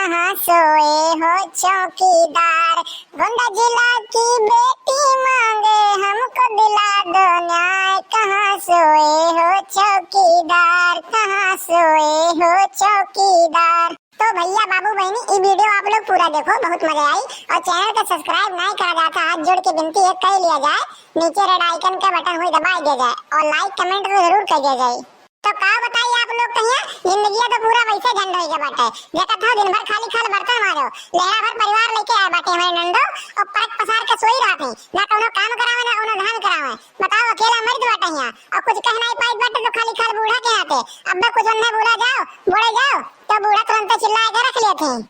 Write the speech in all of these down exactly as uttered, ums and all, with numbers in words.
कहाँ सोए हो चौकीदार, गोंडा जिला की बेटी मांगे हमको दिला दो न्याय। कहाँ सोए हो चौकीदार, कहाँ सोए हो चौकीदार। तो भैया, बाबू, बहिनी, ई video आप लोग पूरा देखो, बहुत मजा आई। और channel का subscribe नाहीं करा जाता, हाथ जोड़ के विनती है, कर लिया जाए। नीचे red icon का button हुई दबाई दिया जाए और like comment तो जरूर कर दिया जाए। तो का बताई आप लोग, कहिया जिंदगिया तो पूरा वैसे झंड होई के बाटे। देखत हो, दिन भर खाली खाल बर्तन मारो, लेहड़ा भर परिवार लेके आए बाटे हमारे नंदो, और परक पसार के सोई रहत हैं, ना कौनो काम करावे, ना कौनो धाम करावे। बताओ, अकेला मर्द बाटे यहाँ, और कुछ कह नाहीं पाइत बाटे तो खाली खाल बूढ़ा के हाथे। अब कुछ उन्हें बोला जाओ, बोले जाओ, तो बूढ़ा तुरंते चिल्ला के रख लेते हैं।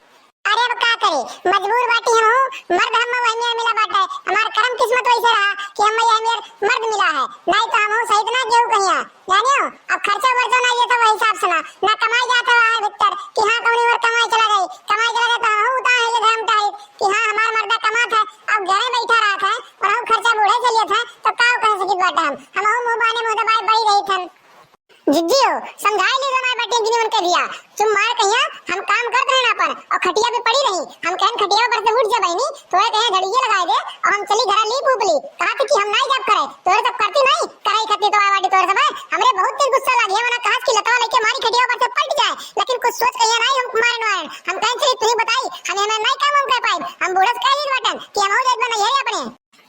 अरे अब का करे, मजबूर बाटी हमहू, मर्द हम वही में मिला बाटे, हमार करम किस्मत वैसे रहा कि हम यही में मर्द मिला है, नाहीं तो हमहू सहित ना केहू कहिया, जानियो। अब खर्चा वर्चा नाहीं है तो वही हिसाब से ना, ना कमाई जात है वहाँ भीतर कि हाँ कौनी ओर कमाई चला गई, कमाई चला गई तो हमहू उतार है ये धर्म टाइप कि हाँ हमार मर्दा कमात है, अब घरे बैठा रहत है और हम खर्चा बूढ़े से लेत है, तो का कह सकित बाटे हम, हमहू मुँह बाने मुँह दबाए बड़ी रही थन। जिज्जी हो, समझाए ली दोनों बाटे गिनी उनके दिया। चुप मार कहिया, हम काम करत रहन अपन, और खटिया पे पड़ी रही। हम कहन खटिया पर से उठ जा बहिनी, तोरे कहिया झड़िया लगाए दे, और हम चली घरा लीप ऊप ली। कहा थी कि हम नाहीं जाब करे, तोरे सब करती नाहीं, करे ही खतनी तो आए बाटी तोरे सब है। हमरे बहुत तेज गुस्सा लागी है, वरना कहा कि लतवा लेके मारी खटिया पर से पलट जाए, लेकिन कुछ सोच कहिया नाहीं हम मारन वारन। हम कहन चली तुहीं बताई, हम एमे नाहीं काम हम कर पाई। हम बूढ़ा से कह ली बाटन कि हम हो जाइत बा नैहरे अपने।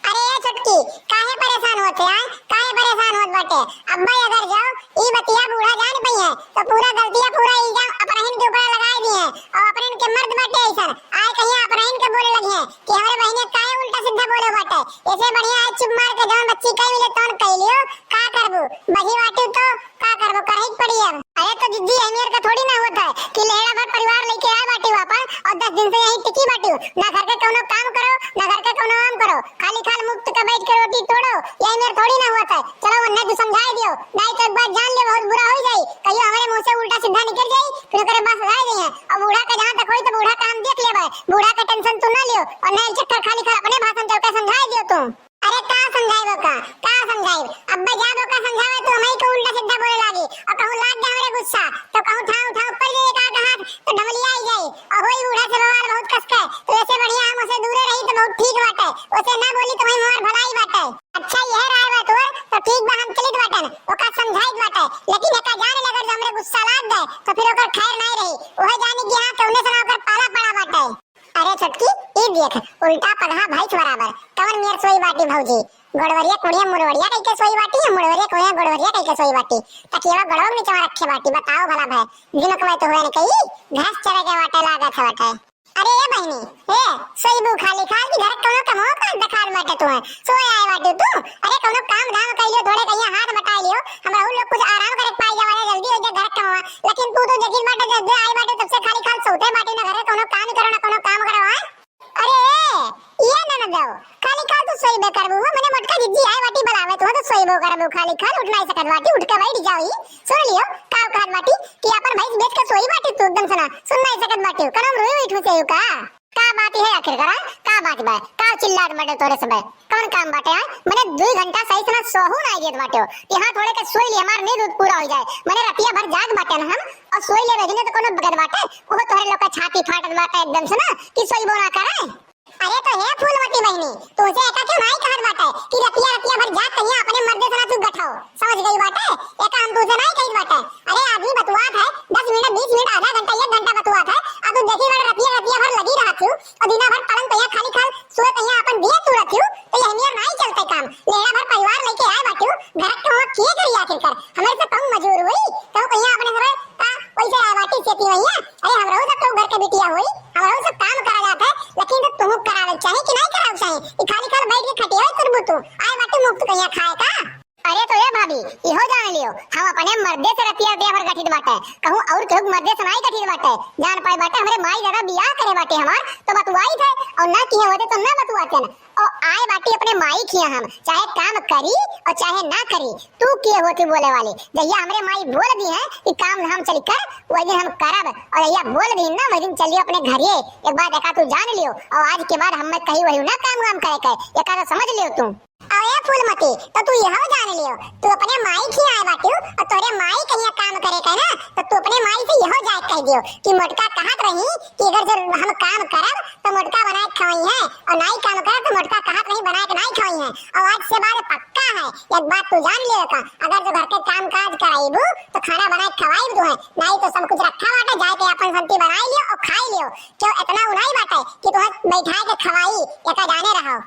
अरे ए छोटकी, काहे परेशान होत है, आय? काहे परेशान होत बाटे? अब्बा अगर जाओ, ई बतिया बूढ़ा जान पइहे, तो पूरा गलतिया, पूरा इल्जाम अपरहिन के ऊपर लगाए दिहे, और अपरहिन के मर्द बाटे ऐसन, आय कहिया अपरहिन के बोले लगिहे कि हमरे बहिने काहे उल्टा सीधा बोले बाटे, ऐसे बढ़िया आय चुप मार के जौन बच्ची कह मिले तौन कह लियो, का करबू? बही बाटू तो का करबो, करही के पड़ी अब। अरे तो जिज्जी, एहमेर का थोड़ी ना होत है कि लेहड़ा भर परिवार लेके आए बाटी वापस और दस दिन से यहीं टिकी बाटी, ना घर के कौनो काम करो, ना घर के कौनो आम करो, खाली खाल मुफ्त का बैठ के रोटी तोड़ो, एहमेर थोड़ी ना होत है। चलो उन्हें तू समझाए दियो, नाहीं तो एक बार जान ले बहुत बुरा हो जाई, कहियो हमरे मुँह से उल्टा सीधा निकल जाई, फिर ओकरे बाद सजाए जाइए। और बूढ़ा का जहाँ तक होई तो बूढ़ा का हम देख लेबे, बूढ़ा का tension तू ना लियो, और नहीं चक्कर खाली खाल अपने भाषण चल के समझाए दियो तू। अरे का समझाइब ओका, का समझाइब? अब्बे जाब ओका समझावे तो हमही के उल्टा सीधा बोले लागी। और कहूँ लाग गया हमरे गुस्सा, तो कहूँ ठाव ठाव पड़ जाए का हाथ, तो ढमलिया आई जाए। और होई बूढ़ा से बवाल बहुत कस के, तो ऐसे बढ़िया हम उसे दूरे रही तो बहुत ठीक बाटे। उसे ना बोली तो वही हमार भलाई बाटे। अच्छा यह राय बा तोर, तो ठीक बा हम चलित बाटन, ओका समझाइत बाटे। लेकिन एका जाने लगर जो हमरे गुस्सा लाग गए, तो फिर ओकर खैर नहीं रही। वह जानी कि हाँ कौने से ना ओकर पाला पड़ा बाटे। अरे छोटकी, ई देख, उल्टा पगहा भैंस बराबर, कवन मेर सोई बाटी भौजी? गोड़वरिया कुड़िया मुड़वरिया कह के सोई बाटी, या मुड़वरिया कुड़िया गोड़वरिया कह के सोई बाटी? तकियवा गोड़वा के नीचवा रखे बाटी, बताओ भला भय, दिन कमाई तो हुए न कही, घास चरे के बाटे लागत है बाटे। अरे ए बहिनी, ए, सोईबू खाली खाल की घर कौनो कमो कर दखाल बाटे तू है, सोए आए बाटी तू? अरे कौनो काम धाम कर लियो, थोड़े कहिया हाथ बटा लियो, हमरा उ लोग कुछ आराम करे के पाई जावा, जल्दी हो जा घर कमवा, लेकिन तू तो जखिन बाटे जब आए बाटे तब से खाली खाल सोते बाटी, ना घर कौनो काम करो ना कौनो काम करो, हाँ? अरे, ये ननदो, खाली खाल तू सोईबे करबू हो, मने मोटका जिज्जी आए बाटी बुलावे, तू तो सोईबो करबू, खाली खाल उठ नाहीं सकत बाटी, उठ के बैठ जाओ ही। सुन लियो, का कहत बाटी कि अपन भैंस बेच के सोई बाटी तू, एकदम से ना, सुन नाहीं सकत बाटी, कनम रोई उठ से का? का बात है आखिर करा, का बात बा, का चिल्लात बाटे तोरे सब? कौन काम बाटे, हाँ? मने दुई घंटा सही से ना सोहू नाहीं देत बाटे हो। कि हाँ, थोड़े के सोई ली, हमार नींद उद पूरा हो जाए। मने रतिया भर जाग बाटे ना हम, और सोई ले रही तो कोनो बगत बाटे, वो तोहरे लोग का छाती फाटत बाटे एकदम से ना, कि सोईबो ना करे। अरे तो हे फूलमती बहिनी, तुझे एका क्यों नाहीं कहत बाटे कि रतिया रतिया भर जाग कहिया अपने मर्दे से ना तू गठाओ, समझ गई बाटे? एका हम तुझे नाहीं कहत बाटे। अरे आदमी बतुआत है, दस मिनट, बीस मिनट, आधा घंटा, एक घंटा बतुआत है, अब तू देखी बाटे रतिया रतिया भर लगी रहत हूँ, और दिना भर पलंग पे यहाँ खाली खाल सोए कहिया अपन दिए तू रहती हूँ, तो यह मेर नाहीं चलते काम। लेड़ा भर परिवार लेके आए बाटू, घर के वहाँ के करी आखिरकार? हमरे से कहूँ मजूर हुई, कहूँ कहिया अपने सब का वैसे आए बाटी सेती वहिया। अरे हमरो सब तो घर के बिटिया हुई, हमरो सब काम करा जात है, लेकिन तो तुम करावे चाहे कि नाहीं करावे चाहे? ई खाली खाल बैठ के खटिया करबू तू, आए बाटी मुफ्त कहिया खाए का? अरे तो ए भाभी, इहो जान लियो, हम अपने मर्दे से रतिया रतिया भर गठित बाटे, कहूँ और केहू के मर्दे से नाहीं गठित बाटे। जान पाए बाटे, हमरे माई दादा बियाह करे बाटे हमार, तो बतुआई थे, और ना किए होते तो ना बतुआते न। और आए बाटी अपने माई किया हम, चाहे काम करी और चाहे ना करी, तू के होती बोले वाली? जहिया हमरे माई बोल दी है कि काम धाम चली कर, वही दिन हम करब, और जहिया बोल दी ना, वही दिन चलियो अपने घरे। एक बात एका तू जान लियो, और आज के बाद हम कही वही ना काम वाम करे के, एका तो समझ लियो तू। अरे फूलमती, तो तू यहो जान लियो, तू अपने माई के आए बाटियो और तोरे माई कहिया काम करे के ना, तो तू अपने माई से यहो जाए कह दियो कि मोटका कहत रही कि अगर जो हम काम करब तो मोटका बनाए के खवाई है, और नाई काम करब तो मोटका कहत रही बनाए के नाई खवाई है। और आज से बाद पक्का है, एक बात तू जान लियो का, अगर जो घर के काम काज कराइबू तो खाना बनाए के खवाइब तू है, नाई तो सब कुछ रखा बाटे, जाए के अपन संती बनाई लियो और खाई लियो। क्यों इतना उनाई बाटे कि तुम्हें बैठाए के खवाई, एका जाने रहो।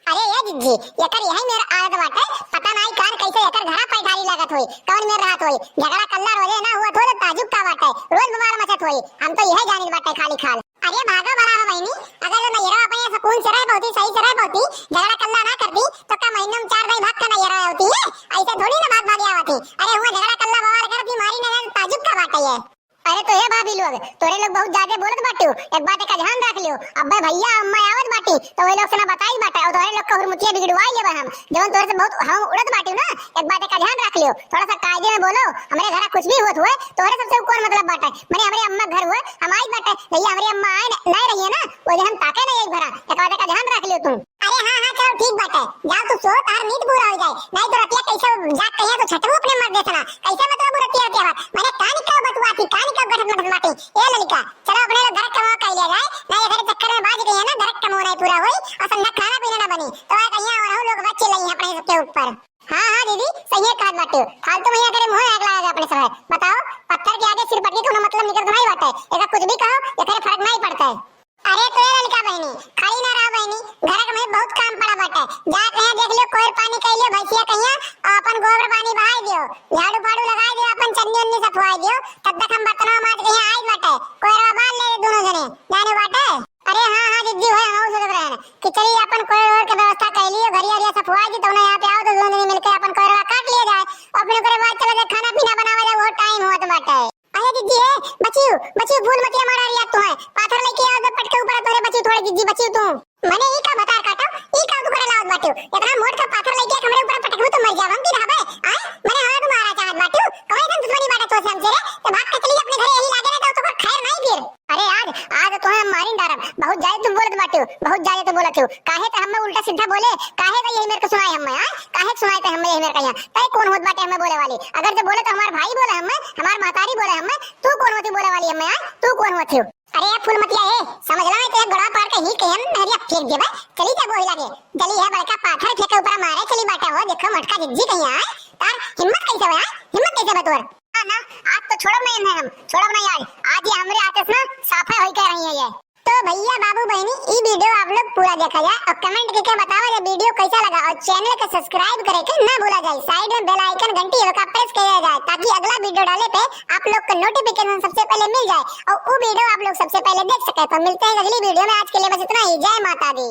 अरे ए जिज्जी, एकर यही मेर आदत बाटे, पता नाई कान कैसे एकर घरा पैठारी लागत होई, कौन मेर रहत होई, झगड़ा कल्ला रोजे ना हुआ थोड़े ताजुब का बाटे, रोज बवाल मचत होई, हम तो यही जानित बाटे खाली खाल। अरे भागो बड़ा हो बहिनी, अगर जो नैहरा अपने सुकून से रह बहुती, सही से रह बहुती, झगड़ा कल्ला ना करती, तो का महीना में चार दाई भाग का नैहरा होती है, ऐसे थोड़ी ना भाग भाग आवत है। अरे हुआ झगड़ा कल्ला बवाल करती, मारी ना जाए, ताजुब का बाटे ये। अरे तो हे भाभी लोग, तोरे लोग बहुत ज्यादा बोलत बाटू, एक बात का ध्यान रख लियो। अब्बे भैया अम्मा आवत बाटी, तो वही लोग से ना बताई बाटे, और तोरे लोग का हुरमुतिया बिगड़वाई लेबे हम, जवन तोरे से बहुत हम उड़त बाटू ना, एक बात का ध्यान रख लियो, थोड़ा सा कायदे में बोलो। हमरे घर कुछ भी होत हुए, तोरे सबसे कौन मतलब बाटे? मने हमरे अम्मा घर हुए, हम आई बाटे, भैया हमरे अम्मा आए न-, नहीं रही है ना, वो हम ताके नहीं एक भरा, एक बात का ध्यान रख लियो तुम। अरे हाँ, हाँ, चलो ठीक बाटे, जाओ तू सो, तार नींद पूरा हो जाए, नहीं तो रतिया कैसे जाग कहिया तो छटबू अपने मर देतना, कैसे मतलब रतिया रतिया बात, मैंने कान का बतुआ थी, कान का गठन गठन बाटे। ए ललिका, चलो अपने लोग घर कमाओ कर लिया जाए, नहीं घर चक्कर में बाज गई है ना, घर कमाओ नहीं पूरा हुई और संध्या खाना पीना ना बनी, तो आ कहिया और हम लोग बच्चे लगी अपने सबके ऊपर। हाँ, हाँ दीदी, सही है कहत बाटे, फालतू में करे मुँह आग लगा अपने सब है। बताओ, पत्थर के आगे सिर पटके कोनो मतलब निकल नहीं बाटे, एका कुछ भी कहो, एकरे फर्क नहीं पड़ता है। अरे तो ए ललिका बहिनी, खड़ी ना रहो बहिनी, घर में बहुत काम पड़ा बाटे। जा कहिया देख लियो, कोयर पानी कर लियो, भैंसिया कहिया, और अपन गोबर पानी बहाई दियो, झाड़ू फाड़ू लगाई दियो, अपन चन्नी उन्नी सफवाई दियो, तब तक हम बर्तनवा माज कहिया आई बाटे, कोयरवा बांध ले दोनों जने, जाने बाटे। अरे हाँ, हाँ जिज्जी, होए हम सोचत रहे कि चली अपन कोयर ओयर के व्यवस्था कर लियो, घरिया घरिया सफवाई दी, तो यहाँ पे आओ तो दोनों जने मिलकर अपन कोयरवा काट लिया जाए, और फिर ओकरे बाद चला जाए खाना पीना बनावा जाए, वो टाइम होत बाटे। अरे दीदी, ए, बचियो, बचियो, फूल मतिया मारा रिया तो है। पाथर लेके आओ, तो पटके ऊपर तोरे बचियो, थोड़े दीदी बचियो तू। मने ई का भतार काटो, ई का तू करे लावत बाटियो? इतना मोट का पाथर लेके हमरे ऊपर पटकबू तो मर जावम की रहबे? आय, मने हवा को मारा चाहत बाटियो। कौन एकदम दुश्मनी बाटे तो से हमसे रे? तो भाग के चली अपने घरे, यही लागे ना तो तोकर खैर नहीं फिर। अरे आज, आज तो हम मारिन डारब। बहुत ज्यादा तुम बोलत बाटियो, बहुत ज्यादा तुम बोलत हो। काहे तो हमें उल्टा सीधा बोले, काहे तो यही मेरे को सुनाए हमें, आय? काहे सुनाए तो हमें यही मेरे को यहाँ? तय कौन होत बाटे हमें बोले वाली? अगर जो बोले तो हमार भाई बोले हमें, हमार महतारी बोले हमें, तू कौन होती बोले वाली हमें, आय? तू कौन होती हो? अरे ए फूलमतिया, ए, समझ ला, मैं तेरा गड़ा पार के ही कहियन, मेरी अब फेंक देबे। चली जाबो हिला के। चली है बड़का पाथर फेंके ऊपर मारे, चली बाटे हो, देखो मोटका जिज्जी कहीं आय। तार हिम्मत कैसे बा, आय? हिम्मत कैसे बा तोर? ना, ना, आज तो छोड़ब नहीं इन्हें हम, छोड़ब नहीं आज। आज ये हमरे आते से ना साफे होई के रही है ये। तो भैया बाबू बहनी, ई वीडियो आप लोग पूरा देखा जाए और कमेंट करके बतावा ये वीडियो कैसा लगा और चैनल को सब्सक्राइब करे के ना भूला जाए। साइड में बेल आइकन घंटी का प्रेस किया जाए ताकि अगला वीडियो डाले पे आप लोग को नोटिफिकेशन सबसे पहले मिल जाए और वो वीडियो आप लोग सबसे पहले देख सके। तो मिलते हैं अगली वीडियो में, आज के लिए बस इतना ही। जय माता दी।